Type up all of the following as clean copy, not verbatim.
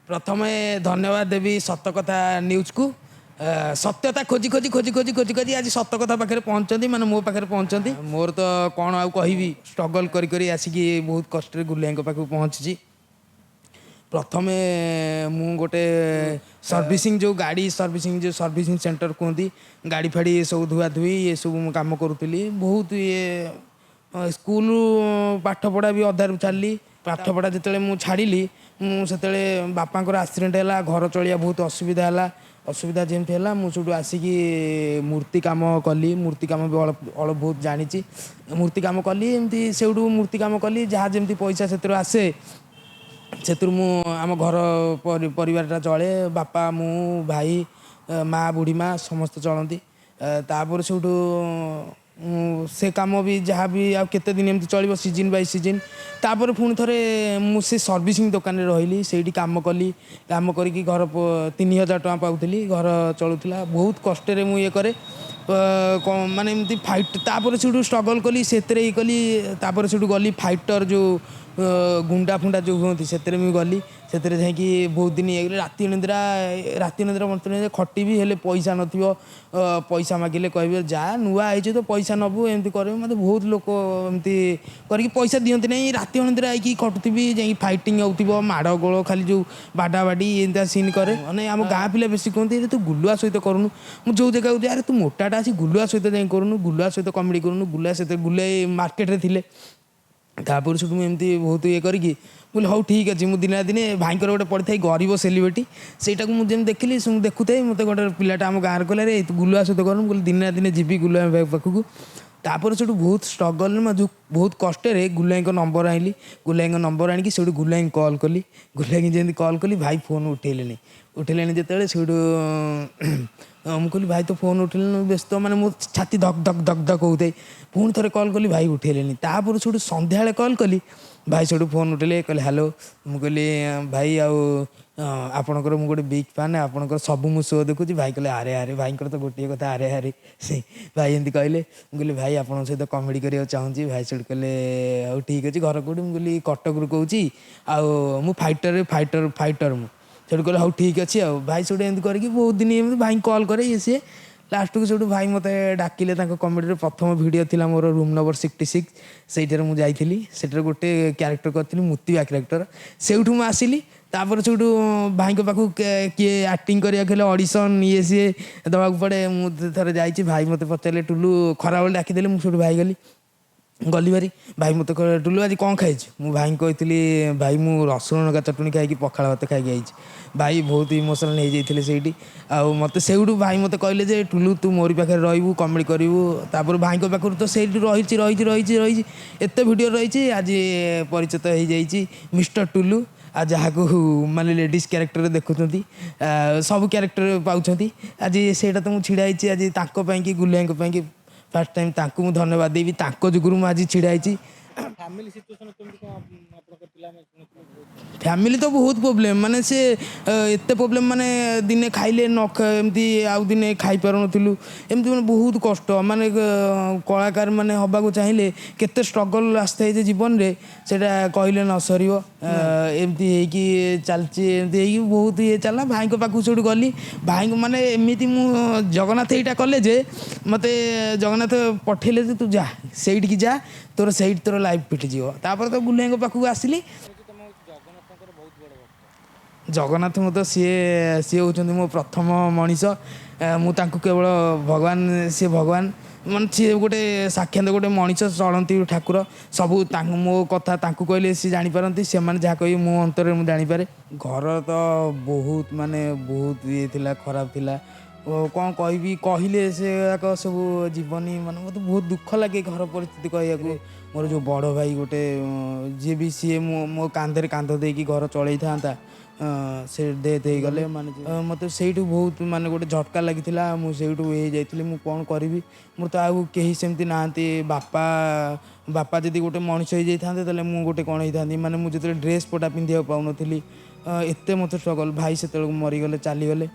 ପ୍ରଥମେ ଧନ୍ୟବାଦ ଦେବି ସତ କଥା ନ୍ୟୁଜ୍କୁ। ସତ୍ୟତା ଖୋଜି ଖୋଜି ଖୋଜି ଖୋଜି ଖୋଜି ଖୋଜି ଆଜି ସତ କଥା ପାଖରେ ପହଞ୍ଚନ୍ତି, ମାନେ ମୋ ପାଖରେ ପହଞ୍ଚନ୍ତି। ମୋର ତ କ'ଣ ଆଉ କହିବି, ଷ୍ଟ୍ରଗଲ୍ କରି କରି ଆସିକି ବହୁତ କଷ୍ଟରେ ଗୁଲିଆଙ୍କ ପାଖକୁ ପହଞ୍ଚିଛି। ପ୍ରଥମେ ମୁଁ ଗୋଟେ ସର୍ଭିସିଂ, ଯେଉଁ ଗାଡ଼ି ସର୍ଭିସିଂ, ଯେଉଁ ସର୍ଭିସିଂ ସେଣ୍ଟର କୁହନ୍ତି, ଗାଡ଼ି ଫାଡ଼ି ସବୁ ଧୁଆ ଧୁଇ ଏସବୁ ମୁଁ କାମ କରୁଥିଲି। ବହୁତ ଇଏ ସ୍କୁଲ ପାଠପଢ଼ା ବି ଅଧାରୁ ଛାଡ଼ିଲି। ପାଠପଢ଼ା ଯେତେବେଳେ ମୁଁ ଛାଡ଼ିଲି, ମୁଁ ସେତେବେଳେ ବାପାଙ୍କର ଆକ୍ସିଡେଣ୍ଟ ହେଲା, ଘର ଚଳିବା ବହୁତ ଅସୁବିଧା ହେଲା। ଅସୁବିଧା ଯେମିତି ହେଲା, ମୁଁ ସେଇଠୁ ଆସିକି ମୂର୍ତ୍ତି କାମ କଲି। ମୂର୍ତ୍ତି କାମ ବି ଅଳ୍ପ ଅଳ୍ପ ବହୁତ ଜାଣିଛି। ମୂର୍ତ୍ତି କାମ କଲି ଏମିତି, ସେଇଠୁ ମୂର୍ତ୍ତି କାମ କଲି, ଯାହା ଯେମିତି ପଇସା ସେଥିରୁ ଆସେ ସେଥିରୁ ମୁଁ ଆମ ଘର ପରିବାରଟା ଚଳେ। ବାପା, ମୁଁ, ଭାଇ, ମା, ବୁଢ଼ୀ ମା ସମସ୍ତେ ଚଳନ୍ତି। ତାପରେ ସେଇଠୁ ମୁଁ ସେ କାମ ବି ଯାହା ବି ଆଉ କେତେ ଦିନ ଏମିତି ଚଳିବ, ସିଜିନ୍ ବାଇ ସିଜିନ୍। ତାପରେ ପୁଣି ଥରେ ମୁଁ ସେ ସର୍ଭିସିଂ ଦୋକାନରେ ରହିଲି, ସେଇଠି କାମ କଲି। କାମ କରିକି ଘର 3000 ଟଙ୍କା ପାଉଥିଲି, ଘର ଚଳୁଥିଲା। ବହୁତ କଷ୍ଟରେ ମୁଁ ଇଏ କରେ, ମାନେ ଏମିତି ଫାଇଟ୍। ତାପରେ ସେଇଠୁ ଷ୍ଟ୍ରଗଲ୍ କଲି, ସେଥିରେ ଇଏ କଲି। ତାପରେ ସେଇଠୁ ଗଲି ଫାଇଟର୍, ଯେଉଁ ଗୁଣ୍ଡା ଫୁଣ୍ଡା ଯେଉଁ ହୁଅନ୍ତି, ସେଥିରେ ମୁଁ ଗଲି। ସେଥିରେ ଯାଇକି ବହୁତ ଦିନ ଇଏ କଲି। ରାତି ଅନିଦ୍ରା, ରାତି ଅନିଦ୍ରା ମତେ ଖଟିବି, ହେଲେ ପଇସା ନଥିବ। ପଇସା ମାଗିଲେ କହିବେ ଯା, ନୂଆ ହେଇଛୁ ତ ପଇସା ନେବୁ, ଏମିତି କରିବେ। ମୋତେ ବହୁତ ଲୋକ ଏମିତି କରିକି ପଇସା ଦିଅନ୍ତି ନାହିଁ। ରାତି ଅନିଦ୍ରା ହେଇକି ଖଟୁଥିବି, ଯାଇକି ଫାଇଟିଂ ହେଉଥିବ, ମାଡ଼ ଗୋଳ, ଖାଲି ଯେଉଁ ବାଡ଼ାବାଡ଼ି ଏମିତିଆ ସିନ୍ କରେ। ମାନେ ଆମ ଗାଁ ପିଲା ବେଶୀ କୁହନ୍ତି, "ଆରେ ତୁ ଗୁଲୁଆ ସହିତ କରୁନୁ।" ମୁଁ ଯେଉଁ ଜାଗାକୁ ଯାଏ, "ଆରେ ତୁ ମୋଟାଟା ଆସି ଗୁଲୁଆ ସହିତ ଯାଇ କରୁନୁ, ଗୁଲୁଆ ସହିତ କମେଡ଼ି କରୁନୁ, ଗୁଲୁଆ ସହିତ।" ଗୁଲୁଆ ମାର୍କେଟରେ ଥିଲେ। ତାପରେ ସେଠୁ ମୁଁ ଏମିତି ବହୁତ ଇଏ କରିକି ମୁଁ କହିଲି ହଉ ଠିକ୍ ଅଛି। ମୁଁ ଦିନେ ନା ଦିନେ ଭାଇଙ୍କର ଗୋଟେ ପଡ଼ିଥାଏ ଗରିବ ସେଲିବ୍ରିଟି, ସେଇଟାକୁ ମୁଁ ଯେମିତି ଦେଖିଲି, ମୁଁ ଦେଖୁଥାଏ। ମୋତେ ଗୋଟେ ପିଲାଟା ଆମ ଗାଁରେ କହିଲା, "ରେ ତୁ ଗୁଲୁଆ ସହିତ କରୁନୁ।" ମୁଁ କହିଲି ଦିନେ ନା ଦିନେ ଯିବି ଗୁଲୁଆ ଭାଇ ପାଖକୁ। ତାପରେ ସେଠୁ ବହୁତ ଷ୍ଟ୍ରଗଲ୍, ଯେଉଁ ବହୁତ କଷ୍ଟରେ ଗୁଲାଇଙ୍କ ନମ୍ବର ଆଣିଲି। ଗୁଲାଇଙ୍କ ନମ୍ବର ଆଣିକି ସେଇଠୁ ଗୁଲାଇଙ୍କୁ କଲ୍ କଲି। ଗୁଲାଇକି ଯେମିତି କଲ୍ କଲି, ଭାଇ ଫୋନ୍ ଉଠେଇଲେନି। ଉଠେଇଲେନି ଯେତେବେଳେ, ସେଇଠୁ ମୁଁ କହିଲି ଭାଇ ତ ଫୋନ୍ ଉଠେଇଲେନି, ବ୍ୟସ୍ତ, ମାନେ ମୋ ଛାତି ଧକ୍ ଧକ୍ ଧକ୍ ଧକ୍ ହେଉଥାଏ। ପୁଣି ଥରେ କଲ୍ କଲି, ଭାଇ ଉଠେଇଲେନି। ତାପରେ ସେଇଠୁ ସନ୍ଧ୍ୟାବେଳେ କଲ୍ କଲି, ଭାଇ ସେଇଠୁ ଫୋନ୍ ଉଠେଇଲେ, କହିଲେ ହ୍ୟାଲୋ। ମୁଁ କହିଲି ଭାଇ, ଆଉ ଆପଣଙ୍କର ମୁଁ ଗୋଟେ ବିଗ୍ ଫ୍ୟାନ୍, ଆପଣଙ୍କର ସବୁ ମୁଁ ଶୋ ଦେଖୁଛି। ଭାଇ କହିଲେ ଆରେ ଆରେ, ଭାଇଙ୍କର ତ ଗୋଟିଏ କଥା, ଆରେ ଆରେ। ସେ ଭାଇ ଏମିତି କହିଲେ। ମୁଁ କହିଲି ଭାଇ, ଆପଣଙ୍କ ସହିତ କମେଡ଼ି କରିବାକୁ ଚାହୁଁଛି। ଭାଇ ସେଇଠୁ କହିଲେ ହଉ ଠିକ୍ ଅଛି, ଘର କେଉଁଠି? ମୁଁ କହିଲି କଟକରୁ କହୁଛି, ଆଉ ମୁଁ ଫାଇଟର ଫାଇଟର ଫାଇଟର ମୁଁ। ସେଇଠୁ କହିଲେ ହଉ ଠିକ୍ ଅଛି। ଆଉ ଭାଇ ସେଇଠୁ ଏମିତି କରିକି ବହୁତ ଦିନ ଏମିତି ଭାଇଙ୍କୁ କଲ୍ କରେ, ଇଏ ସିଏ। ଲାଷ୍ଟକୁ ସେଇଠୁ ଭାଇ ମୋତେ ଡାକିଲେ ତାଙ୍କ କମେଡ଼ିରେ। ପ୍ରଥମ ଭିଡ଼ିଓ ଥିଲା ମୋର ରୁମ୍ ନମ୍ବର 66, ସେଇଠାରେ ମୁଁ ଯାଇଥିଲି। ସେଠାରେ ଗୋଟେ କ୍ୟାରେକ୍ଟର କରିଥିଲି, ମୁତିବା କ୍ୟାରେକ୍ଟର। ସେଇଠୁ ମୁଁ ଆସିଲି। ତାପରେ ସେଇଠୁ ଭାଇଙ୍କ ପାଖକୁ କିଏ ଆକ୍ଟିଂ କରିବାକୁ ହେଲେ ଅଡ଼ିସନ୍ ଇଏ ସିଏ ଦେବାକୁ ପଡ଼େ। ମୁଁ ଥରେ ଯାଇଛି, ଭାଇ ମୋତେ ପଚାରିଲେ ଟୁଲୁ, ଖରାବେଳେ ଡାକିଦେଲେ। ମୁଁ ସେଇଠୁ ଭାଇ ଗଲି ଗଲି ଭାରି। ଭାଇ ମୋତେ କହିଲେ, ଟୁଲୁ ଆଜି କ'ଣ ଖାଇଛୁ? ମୁଁ ଭାଇଙ୍କୁ କହିଥିଲି, ଭାଇ ମୁଁ ରସୁଣ ଲଙ୍କା ଚଟଣି ଖାଇକି ପଖାଳ ଭାତ ଖାଇକି ଆଇଛି। ଭାଇ ବହୁତ ଇମୋସନାଲ୍ ହେଇଯାଇଥିଲେ ସେଇଠି। ଆଉ ମୋତେ ସେଇଠୁ ଭାଇ ମୋତେ କହିଲେ ଯେ ଟୁଲୁ, ତୁ ମୋରି ପାଖରେ ରହିବୁ, କମେଡ଼ି କରିବୁ। ତାପରେ ଭାଇଙ୍କ ପାଖରୁ ତ ସେଇଠି ରହିଛି ରହିଛି ରହିଛି ରହିଛି, ଏତେ ଭିଡ଼ିଓ ରହିଛି, ଆଜି ପରିଚିତ ହେଇଯାଇଛି ମିଷ୍ଟର ଟୁଲୁ। ଆଉ ଯାହାକୁ ମାନେ ଲେଡ଼ିଜ୍ କ୍ୟାରେକ୍ଟରରେ ଦେଖୁଛନ୍ତି, ସବୁ କ୍ୟାରେକ୍ଟର ପାଉଛନ୍ତି, ଆଜି ସେଇଟା ତ ମୁଁ ଛିଡ଼ା ହେଇଛି ଆଜି ତାଙ୍କ ପାଇଁକି, ଗୁଲିଆଙ୍କ ପାଇଁକି। ଫାର୍ଷ୍ଟ ଟାଇମ୍ ତାଙ୍କୁ ମୁଁ ଧନ୍ୟବାଦ ଦେବି, ତାଙ୍କ ଯୋଗୁରୁ ମୁଁ ଆଜି ଛିଡ଼ା ହେଇଛି। ଫ୍ୟାମିଲି ସିଚୁଏସନ୍ କେମିତି କ'ଣ ଆପଣଙ୍କ ଥିଲା? ଆମେ ଶୁଣିଥିଲୁ ବହୁତ। ଫ୍ୟାମିଲି ତ ବହୁତ ପ୍ରୋବ୍ଲେମ୍, ମାନେ ସେ ଏତେ ପ୍ରୋବ୍ଲେମ୍, ମାନେ ଦିନେ ଖାଇଲେ ନ ଏମିତି ଆଉ ଦିନେ ଖାଇପାରୁନଥିଲୁ, ଏମିତି ମାନେ ବହୁତ କଷ୍ଟ। ମାନେ କଳାକାର ମାନେ ହେବାକୁ ଚାହିଁଲେ କେତେ ଷ୍ଟ୍ରଗଲ୍ ଆସିଥାଏ ଯେ ଜୀବନରେ, ସେଇଟା କହିଲେ ନ ସରିବ। ଏମିତି ହେଇକି ଚାଲିଛି, ଏମିତି ହେଇକି ବହୁତ ଇଏ ଚାଲିଲା। ଭାଇଙ୍କ ପାଖକୁ ସେଇଠୁ ଗଲି। ଭାଇଙ୍କୁ ମାନେ ଏମିତି ମୁଁ ଜଗନ୍ନାଥ ଏଇଟା କଲେ ଯେ ମୋତେ ଜଗନ୍ନାଥ ପଠେଇଲେ ଯେ ତୁ ଯା, ସେଇଠିକି ଯା, ତୋର ସେଇଠି ତୋର ଲାଇଫ୍ ଫିଟିଯିବ। ତାପରେ ତ ଗୁଲିଆଙ୍କ ପାଖକୁ ଆସିଲି। ଶୁଣିଛି ତମେ ହେଉଛି ଜଗନ୍ନାଥଙ୍କର ବହୁତ ବଡ଼ ଭକ୍ତ। ଜଗନ୍ନାଥଙ୍କୁ ତ ସିଏ ହେଉଛନ୍ତି ମୋ ପ୍ରଥମ ମଣିଷ। ମୁଁ ତାଙ୍କୁ କେବଳ ଭଗବାନ, ସିଏ ଭଗବାନ, ମାନେ ସିଏ ଗୋଟେ ସାକ୍ଷାତ ଗୋଟେ ମଣିଷ, ଚଳନ୍ତି ଠାକୁର। ସବୁ ତାଙ୍କୁ ମୋ କଥା ତାଙ୍କୁ କହିଲେ ସିଏ ଜାଣିପାରନ୍ତି, ସେମାନେ ଯାହା କହିବେ ମୋ ଅନ୍ତରରେ ମୁଁ ଜାଣିପାରେ। ଘର ତ ବହୁତ ମାନେ ବହୁତ ଇଏ ଥିଲା, ଖରାପ ଥିଲା। ଓ କ'ଣ କହିବି, କହିଲେ ସେ ଯାକ ସବୁ ଯିବନି। ମାନେ ମୋତେ ବହୁତ ଦୁଃଖ ଲାଗେ ଘର ପରିସ୍ଥିତି କହିବାକୁ। ମୋର ଯେଉଁ ବଡ଼ ଭାଇ ଗୋଟେ, ଯିଏ ବି ସିଏ ମୋ କାନ୍ଧରେ କାନ୍ଧ ଦେଇକି ଘର ଚଳେଇଥାନ୍ତା, ସେ ଡେଥ୍ ହେଇଗଲେ। ମାନେ ମୋତେ ସେଇଠୁ ବହୁତ ମାନେ ଗୋଟେ ଝଟକା ଲାଗିଥିଲା। ମୁଁ ସେଇଠୁ ହେଇଯାଇଥିଲି, ମୁଁ କ'ଣ କରିବି, ମୋର ତ ଆଉ କେହି ସେମିତି ନାହାନ୍ତି। ବାପା ଯଦି ଗୋଟେ ମଣିଷ ହେଇଯାଇଥାନ୍ତେ, ତାହେଲେ ମୁଁ ଗୋଟେ କ'ଣ ହେଇଥାନ୍ତି। ମାନେ ମୁଁ ଯେତେବେଳେ ଡ୍ରେସ୍ ପଟା ପିନ୍ଧିବାକୁ ପାଉନଥିଲି, ଏତେ ମୋତେ ଷ୍ଟ୍ରଗଲ୍। ଭାଇ ସେତେବେଳକୁ ମରିଗଲେ, ଚାଲିଗଲେ।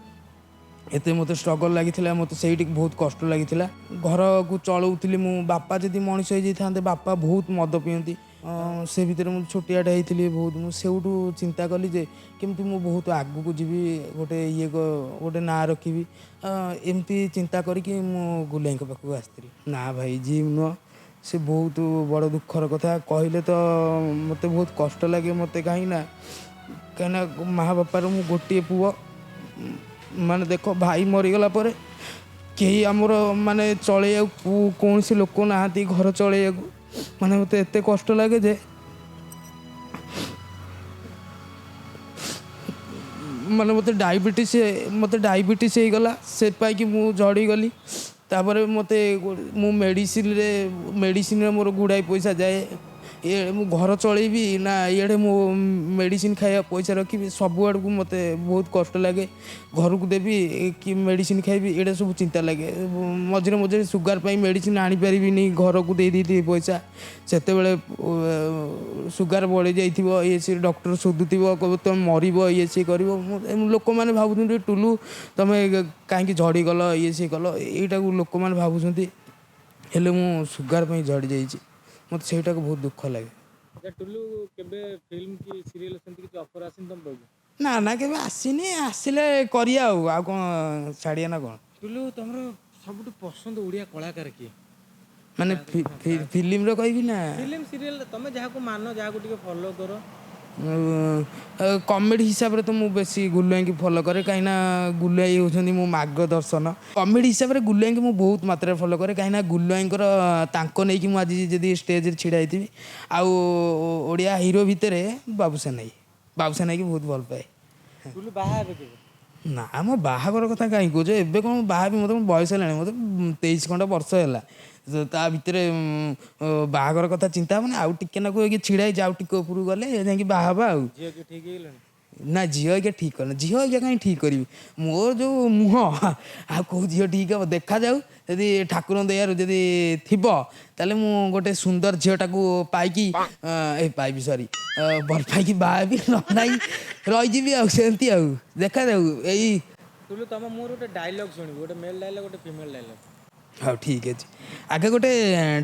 ଏତେ ମୋତେ ଷ୍ଟ୍ରଗଲ୍ ଲାଗିଥିଲା, ମୋତେ ସେଇଠି ବହୁତ କଷ୍ଟ ଲାଗିଥିଲା। ଘରକୁ ଚଳଉଥିଲି ମୁଁ। ବାପା ଯଦି ମଣିଷ ହେଇଯାଇଥାନ୍ତେ, ବାପା ବହୁତ ମଦ ପିଅନ୍ତି। ସେ ଭିତରେ ମୁଁ ଛୋଟିଆଟେ ହେଇଥିଲି ବହୁତ। ମୁଁ ସେଇଠୁ ଚିନ୍ତା କଲି ଯେ କେମିତି ମୁଁ ବହୁତ ଆଗକୁ ଯିବି, ଗୋଟେ ଇଏ ଗୋଟେ ନାଁ ରଖିବି। ଏମିତି ଚିନ୍ତା କରିକି ମୁଁ ଗୁଲାଇଙ୍କ ପାଖକୁ ଆସିଥିଲି। ନା ଭାଇ, ଜିମ୍ ନୁହଁ, ସେ ବହୁତ ବଡ଼ ଦୁଃଖର କଥା କହିଲେ ତ ମୋତେ ବହୁତ କଷ୍ଟ ଲାଗେ ମୋତେ। କାହିଁକିନା ମା ବାପାର ମୁଁ ଗୋଟିଏ ପୁଅ। ମାନେ ଦେଖ, ଭାଇ ମରିଗଲା ପରେ କେହି ଆମର ମାନେ ଚଳେଇବାକୁ କୌଣସି ଲୋକ ନାହାନ୍ତି ଘର ଚଳେଇବାକୁ। ମାନେ ମୋତେ ଏତେ କଷ୍ଟ ଲାଗେ ଯେ ମାନେ ମୋତେ ଡାଇବେଟିସ୍ ହେଇଗଲା, ସେ ପାଇକି ମୁଁ ଝଡ଼ିଗଲି। ତାପରେ ମୋତେ ମୁଁ ମେଡ଼ିସିନରେ ମୋର ଗୁଡ଼ାଏ ପଇସା ଯାଏ। ଇଏ ମୁଁ ଘର ଚଳେଇବି ନା ଇଆଡ଼େ ମୁଁ ମେଡ଼ିସିନ ଖାଇବା ପଇସା ରଖିବି, ସବୁ ଆଡ଼କୁ ମୋତେ ବହୁତ କଷ୍ଟ ଲାଗେ। ଘରକୁ ଦେବି କି ମେଡ଼ିସିନ ଖାଇବି, ଏଇଟା ସବୁ ଚିନ୍ତା ଲାଗେ। ମଝିରେ ମଝିରେ ସୁଗାର ପାଇଁ ମେଡ଼ିସିନ ଆଣିପାରିବିନି, ଘରକୁ ଦେଇ ଦେଇଥିବି ପଇସା। ସେତେବେଳେ ସୁଗାର ବଢ଼ି ଯାଇଥିବ, ଇଏ ସିଏ, ଡକ୍ଟର ଶୋଧୁଥିବ, କହିବ ତୁମେ ମରିବ, ଇଏ ସିଏ କରିବ। ଲୋକମାନେ ଭାବୁଛନ୍ତି, ଟୁଲୁ ତମେ କାହିଁକି ଝଡ଼ିଗଲ, ଇଏ ସିଏ କଲ, ଏଇଟାକୁ ଲୋକମାନେ ଭାବୁଛନ୍ତି। ହେଲେ ମୁଁ ସୁଗାର ପାଇଁ ଝଡ଼ି ଯାଇଛି, ମୋତେ ସେଇଟାକୁ ବହୁତ ଦୁଃଖ ଲାଗେ। ଆଚ୍ଛା ଟୁଲୁ, କେବେ ଫିଲ୍ମ କି ସିରିଏଲ ସେମିତି କିଛି ଅଫର୍ ଆସିନି ତମ ପାଖକୁ? ନା ନା, କେବେ ଆସିନି। ଆସିଲେ କରିବା, ଆଉ ଆଉ କ'ଣ ଛାଡ଼ିବା ନା କ'ଣ? ଟୁଲୁ, ତମର ସବୁଠୁ ପସନ୍ଦ ଓଡ଼ିଆ କଳାକାର କିଏ? ମାନେ ଫିଲ୍ମର କହିବି ନା? ଫିଲ୍ମ, ସିରିଏଲ, ତମେ ଯାହାକୁ ମାନ, ଯାହାକୁ ଟିକେ ଫଲୋ କର। କମେଡ଼ି ହିସାବରେ ତ ମୁଁ ବେଶୀ ଗୁଲୁଆଇକି ଫଲୋ କରେ, କାହିଁକିନା ଗୁଲୁଆଇ ହେଉଛନ୍ତି ମୋ ମାର୍ଗଦର୍ଶନ। କମେଡ଼ି ହିସାବରେ ଗୁଲୁଆଇକି ମୁଁ ବହୁତ ମାତ୍ରାରେ ଫଲୋ କରେ, କାହିଁକିନା ଗୁଲୁଆଇଙ୍କର ତାଙ୍କ ନେଇକି ମୁଁ ଆଜି ଯଦି ଷ୍ଟେଜରେ ଛିଡ଼ା ହେଇଥିବି। ଆଉ ଓଡ଼ିଆ ହିରୋ ଭିତରେ ବାବୁସାନ ଭାଇ, ବାବୁସାନ ଭାଇକି ବହୁତ ଭଲ ପାଏ। ଟୁଲୁ, ବାହା ହେବେ କେବେ? ନା, ମୋ ବାହାଘର କଥା କାହିଁ କହୁଛ? ଏବେ କ'ଣ ବାହା ହେବି? ମୋତେ ବୟସ ହେଲାଣି, ମୋତେ 23 ଖଣ୍ଡ ବର୍ଷ ହେଲା। ତ ତା ଭିତରେ ବାହାଘର କଥା ଚିନ୍ତା ହେବନି? ଆଉ ଟିକେ ନାକୁ ହେଇକି ଛିଡ଼ା ହେଇଛି, ଆଉ ଟିକେ ଉପରକୁ ଗଲେ ଯାଇକି ବାହା ହେବା ଆଉ। ଝିଅ କିଏ ଠିକ୍ ହେଇଗଲାଣି? ନା, ଝିଅ ଆଜ୍ଞା ଠିକ୍ କରନି। ଝିଅ ଆଜ୍ଞା କାହିଁ ଠିକ୍ କରିବି? ମୋର ଯେଉଁ ମୁହଁ, ଆଉ କେଉଁ ଝିଅ ଠିକ୍ ହେବ? ଦେଖାଯାଉ, ଯଦି ଠାକୁରଙ୍କ ଦୟାରୁ ଯଦି ଥିବ ତାହେଲେ ମୁଁ ଗୋଟେ ସୁନ୍ଦର ଝିଅଟାକୁ ପାଇକି, ଏ ପାଇବି, ସରି, ଭଲ ପାଇକି ବାହା ହେବି, ନହେଲେ ନାହିଁ ରହିଯିବି ଆଉ ସେମିତି ଆଉ, ଦେଖାଯାଉ ଏଇ। ଟୁଲୁ, ତମ ମୋର ଗୋଟେ ଡାଇଲଗ ଶୁଣିବୁ, ଗୋଟେ ମେଲ୍ ଡାଇଲଗ, ଗୋଟେ ଫିମେଲ୍ ଡାଇଲଗ। ହଉ, ଠିକ୍ ଅଛି। ଆଗେ ଗୋଟେ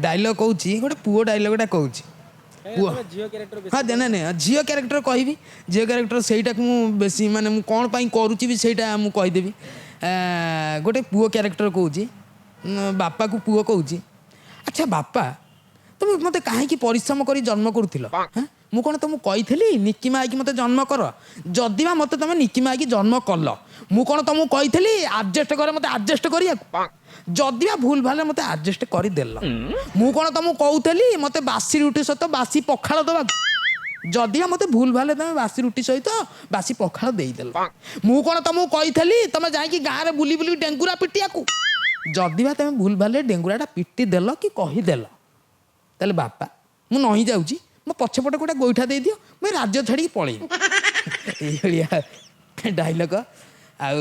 ଡାଇଲଗ କହୁଛି, ଗୋଟେ ପୁଅ ଡାଇଲଗଟା କହୁଛି, ପୁଅ। ତମେ ଝିଅ କ୍ୟାରେକ୍ଟର ବେଶୀ ହଁ, ନାଇଁ ନାଇଁ, ଝିଅ କ୍ୟାରେକ୍ଟର କହିବି। ଝିଅ କ୍ୟାରେକ୍ଟର ସେଇଟାକୁ ମୁଁ ବେଶୀ, ମାନେ ମୁଁ କ'ଣ ପାଇଁ କରୁଛି ବି ସେଇଟା ମୁଁ କହିଦେବି। ଗୋଟେ ପୁଅ କ୍ୟାରେକ୍ଟର କହୁଛି। ବାପାକୁ ପୁଅ କହୁଛି, ଆଚ୍ଛା ବାପା, ତମେ ମୋତେ କାହିଁକି ପରିଶ୍ରମ କରି ଜନ୍ମ କରୁଥିଲ? ହାଁ? ମୁଁ କ'ଣ ତମକୁ କହିଥିଲି ନିକିମା ହେଇକି ମୋତେ ଜନ୍ମ କର? ଯଦି ବା ମୋତେ ତମେ ନିକିମା ହେଇକି ଜନ୍ମ କଲ, ମୁଁ କ'ଣ ତମକୁ କହିଥିଲି ଆଡ଼ଜଷ୍ଟ କର ମୋତେ ଆଡ଼ଜଷ୍ଟ କରିବାକୁ? ଯଦି ବା ଭୁଲ ଭାଲ ମୋତେ ଆଡ଼ଜଷ୍ଟ କରିଦେଲ, ମୁଁ କ'ଣ ତମକୁ କହୁଥିଲି ମୋତେ ବାସି ରୁଟି ସହିତ ବାସି ପଖାଳ ଦେବାକୁ? ଯଦି ବା ମୋତେ ଭୁଲ ଭାଲେ ତମେ ବାସି ରୁଟି ସହିତ ବାସି ପଖାଳ ଦେଇଦେଲ, ମୁଁ କ'ଣ ତମକୁ କହିଥିଲି ତମେ ଯାଇକି ଗାଁରେ ବୁଲି ବୁଲି ଡେଙ୍ଗୁରା ପିଟିବାକୁ? ଯଦି ବା ତମେ ଭୁଲ ଭାଲେ ଡେଙ୍ଗୁରାଟା ପିଟି ଦେଲ କି କହିଦେଲ, ତାହେଲେ ବାପା ମୁଁ ନହିଁ ଯାଉଛି, ମୋ ପଛପଟେ ଗୋଟେ ଗୋଇଠା ଦେଇଦିଅ, ମୁଁ ଏ ରାଜ୍ୟ ଛାଡ଼ିକି ପଳେଇବି। ଏଇଭଳିଆ ଡାଇଲଗ। ଆଉ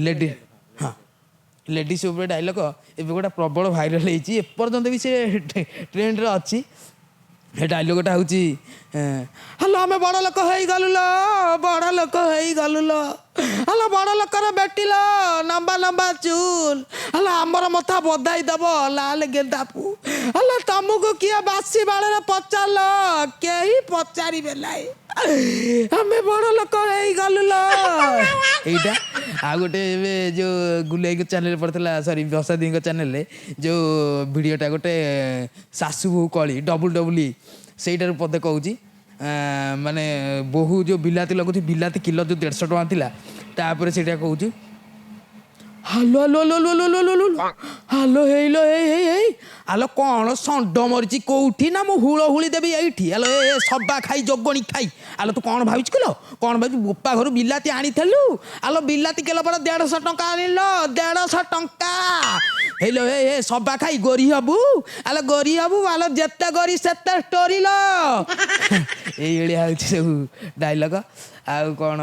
ଲେଡି, ହଁ, ଲେଡ଼ିସ୍ ଉପରେ ଡାଇଲଗ ଏବେ ଗୋଟେ ପ୍ରବଳ ଭାଇରାଲ ହେଇଛି, ଏପର୍ଯ୍ୟନ୍ତ ବି ସେ ଟ୍ରେଣ୍ଡରେ ଅଛି। ସେ ଡାଇଲଗଟା ହେଉଛି, ହ୍ୟାଲୋ, ଆମେ ବଡ଼ ଲୋକ ହେଇଗଲୁ ଲୋ, ବଡ଼ ଲୋକ ହେଇଗଲୁ ଲୋ, ହ୍ୟାଲୋ, ବଡ଼ ଲୋକର ବେଟିଲ, ଲମ୍ବା ଲମ୍ବା ଚୁଲ, ହ୍ୟାଲୋ, ଆମର ମଥା ବଧାଇ ଦବ ଲାଲ ଗେନ୍ଦା ଫୁଲ, ହ୍ୟାଲୋ, ତମକୁ କିଏ ବାସି ବାଳରେ ପଚାରିଲ? କେହି ପଚାରିବେ ନାହିଁ, ଆମେ ବଡ଼ ଲୋକ ହେଇଗଲୁ ଲୋ। ଏଇଟା। ଆଉ ଗୋଟେ ଏବେ ଯେଉଁ ଗୁଲେଇଙ୍କ ଚ୍ୟାନେଲ ପଡ଼ିଥିଲା, ସରି, ବସାଦିଙ୍କ ଚ୍ୟାନେଲରେ ଯେଉଁ ଭିଡ଼ିଓଟା, ଗୋଟେ ଶାଶୁ ବୋହୂ କଳି ଡବଲ ଡବଲ, ସେଇଟାରୁ ପଦେ କହୁଛି। ମାନେ ବୋହୂ ଯେଉଁ ବିଲାତି ଲଗାଉଛି, ବିଲାତି କିଲୋ ଯେଉଁ 150 ଟଙ୍କା ଥିଲା, ତାପରେ ସେଇଟା କହୁଛି। Hello hello hello hello hello hello hello hello, ହେଇଲୋ, ହେଇ ହେଇ ହେଇ, ହାଲୋ, କ'ଣ ଷଣ୍ଢ ମରିଛି କୋଉଠି ନା ମୁଁ ହୁଳ ହୁଳି ଦେବି ଏଇଠି? ହାଲୋ, ଏ ଏ, ସବା ଖାଇ ଜଗଣି ଖାଇ, ଆଲୋ, ତୁ କ'ଣ ଭାବିଛୁ କିଲୋ? କ'ଣ ଭାବିଛୁ? ବୋପା ଘରୁ ବିଲାତି ଆଣିଥିଲୁ, ଆଲୋ, ବିଲାତି କିଲୋ ପରେ 150 ଟଙ୍କା ଆଣିଲ, 150 ଟଙ୍କା। ହେଇଲୋ, ହେ ହେ, ସବା ଖାଇ ଗୋରି ହବୁ, ଆଲୋ, ଗୋରି ହବୁ, ଆଲୋ, ଯେତେ ଗୋରି ସେତେ ଷ୍ଟୋରି ଲୋ। ଏଇଭଳିଆ ହେଉଛି ସବୁ ଡାଇଲଗ। ଆଉ କ'ଣ?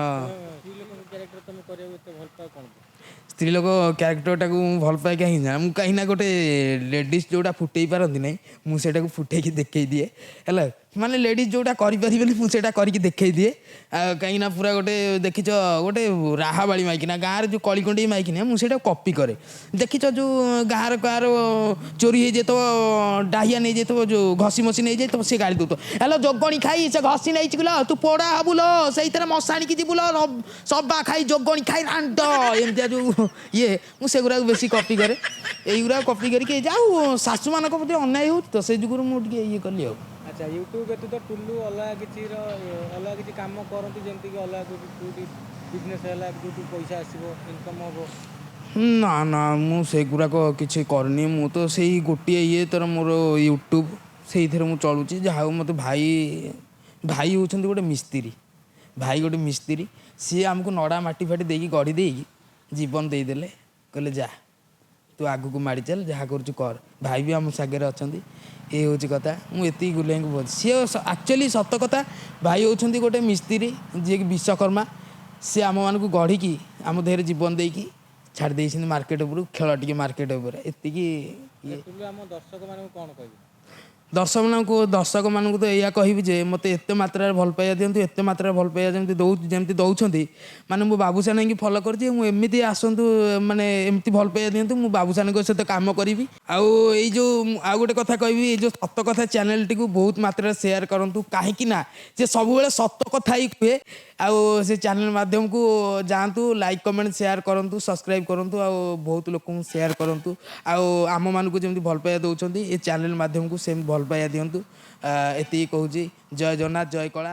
ସ୍ତ୍ରୀ ଲୋକଙ୍କ କ୍ୟାରେକ୍ଟର ତମେ କରିବାକୁ ଏତେ ଭଲ ପାଅ କ'ଣ ପାଇଁ? ସ୍ତ୍ରୀ ଲୋକ କ୍ୟାରେକ୍ଟରଟାକୁ ମୁଁ ଭଲ ପାଏ କାହିଁକି ନା ମୁଁ, କାହିଁକି ନା ଗୋଟେ ଲେଡ଼ିଜ୍ ଯେଉଁଟା ଫୁଟେଇ ପାରନ୍ତି ନାହିଁ, ମୁଁ ସେଇଟାକୁ ଫୁଟେଇକି ଦେଖେଇ ଦିଏ। ହେଲା, ମାନେ ଲେଡ଼ିଜ୍ ଯେଉଁଟା କରିପାରିବେନି ମୁଁ ସେଇଟା କରିକି ଦେଖେଇ ଦିଏ। ଆଉ କାହିଁକିନା ପୁରା ଗୋଟେ ଦେଖିଛ ଗୋଟେ ରାହାବାଳି ମାଇକିନା ଗାଁରେ ଯେଉଁ କଳିକଣ୍ଡେଇ ମାଇକିନା, ମୁଁ ସେଇଟା କପି କରେ। ଦେଖିଛ ଯେଉଁ ଗାଁର କାହାର ଚୋରି ହେଇଯାଇଥିବ, ଡାହିଆ ନେଇଯାଇଥିବ, ଯେଉଁ ଘଷି ମସି ନେଇଯାଇଥିବ, ସେ ଗାଳି ଦେଉଥିବ, ହେଲୋ ଯୋଗଣୀ ଖାଇ ସେ ଘଷି ନେଇଛି କିଲୋ, ତୁ ପୋଡ଼ା ହବୁ ଲୋ, ସେଇଥିରେ ମଶାଣିକି ଯିବୁ ଲୋ, ସବା ଖାଇ ଯୋଗଣୀ ଖାଇ ରାଣ୍ଡ, ଏମିତିଆ ଯେଉଁ ଇଏ ମୁଁ ସେଗୁଡ଼ାକୁ ବେଶୀ କପି କରେ। ଏଇଗୁଡ଼ାକ କପି କରିକି ଆଉ ଶାଶୁମାନଙ୍କ ପ୍ରତି ଅନ୍ୟାୟ ହେଉଛି ତ ସେଇ ଯୋଗୁରୁ ମୁଁ ଟିକେ ଇଏ କଲି ଆଉ। ଆଚ୍ଛା, ୟୁଟ୍ୟୁବ୍ ବ୍ୟତୀତ ଟୁଲୁ ଅଲଗା କିଛିର ଅଲଗା କିଛି କାମ କରନ୍ତି, ଯେମିତିକି ଅଲଗା କୋଉଠି କୋଉଠି ବିଜନେସ୍ ହେଲା, ଯୋଉଠୁ ପଇସା ଆସିବ, ଇନକମ୍ ହବ? ନା ନା, ମୁଁ ସେଗୁଡ଼ାକ କିଛି କରିନି। ମୁଁ ତ ସେଇ ଗୋଟିଏ ଇଏ ତାର ମୋର ୟୁଟ୍ୟୁବ୍, ସେଇଥିରେ ମୁଁ ଚଳୁଛି। ଯାହା ହଉ ମୋତେ ଭାଇ, ଭାଇ ହେଉଛନ୍ତି ଗୋଟେ ମିସ୍ତ୍ରୀ, ଭାଇ ଗୋଟେ ମିସ୍ତ୍ରୀ, ସିଏ ଆମକୁ ନଡ଼ା ମାଟି ଫାଟି ଦେଇକି ଗଢ଼ି ଦେଇକି ଜୀବନ ଦେଇଦେଲେ, କହିଲେ ଯା ତୁ ଆଗକୁ ମାଡ଼ି ଚାଲ, ଯାହା କରୁଛୁ କର। ଭାଇ ବି ଆମ ସାଙ୍ଗରେ ଅଛନ୍ତି। ଏ ହେଉଛି କଥା। ମୁଁ ଏତିକି ଗୁଲିଆଙ୍କୁ କହୁଛି, ସିଏ ଆକ୍ଚୁଆଲି ସତ କଥା, ଭାଇ ହେଉଛନ୍ତି ଗୋଟେ ମିସ୍ତ୍ରୀ ଯିଏକି ବିଶ୍ୱକର୍ମା। ସିଏ ଆମମାନଙ୍କୁ ଗଢ଼ିକି ଆମ ଦେହରେ ଜୀବନ ଦେଇକି ଛାଡ଼ି ଦେଇଛନ୍ତି ମାର୍କେଟ ଉପରୁ, ଖେଳ ଟିକେ ମାର୍କେଟ ଉପରେ, ଏତିକି ଇଏ। ଟୁଲୁ, ଆମ ଦର୍ଶକମାନଙ୍କୁ କ'ଣ କହିବେ? ଦର୍ଶକମାନଙ୍କୁ ତ ଏଇଆ କହିବି ଯେ ମୋତେ ଏତେ ମାତ୍ରାରେ ଭଲ ପାଇବା ଦିଅନ୍ତୁ, ଏତେ ମାତ୍ରାରେ ଭଲ ପାଇବା ଯେମିତି ଦଉ ଯେମିତି ଦେଉଛନ୍ତି, ମାନେ ମୁଁ ବାବୁସାନଙ୍କୁ ଫଲୋ କରିଛି, ମୁଁ ଏମିତି ଆସନ୍ତୁ, ମାନେ ଏମିତି ଭଲ ପାଇବା ଦିଅନ୍ତୁ, ମୁଁ ବାବୁସାନଙ୍କ ସହିତ କାମ କରିବି। ଆଉ ଏଇ ଯେଉଁ ଆଉ ଗୋଟେ କଥା କହିବି, ଏଇ ଯେଉଁ ସତ କଥା ଚ୍ୟାନେଲଟିକୁ ବହୁତ ମାତ୍ରାରେ ସେୟାର କରନ୍ତୁ, କାହିଁକି ନା ସେ ସବୁବେଳେ ସତ କଥା ହିଁ କୁହେ। ଆଉ ସେ ଚ୍ୟାନେଲ ମାଧ୍ୟମକୁ ଯାଆନ୍ତୁ, ଲାଇକ୍ କମେଣ୍ଟ ସେୟାର କରନ୍ତୁ, ସବସ୍କ୍ରାଇବ୍ କରନ୍ତୁ, ଆଉ ବହୁତ ଲୋକଙ୍କୁ ସେୟାର କରନ୍ତୁ। ଆଉ ଆମମାନଙ୍କୁ ଯେମିତି ଭଲ ପାଇବା ଦେଉଛନ୍ତି, ଏ ଚ୍ୟାନେଲ ମାଧ୍ୟମକୁ ସେମିତି ଭଲ ପାଇବା ଦିଅନ୍ତୁ। ଏତିକି କହୁଛି। ଜୟ ଜଗନ୍ନାଥ, ଜୟ କଳା।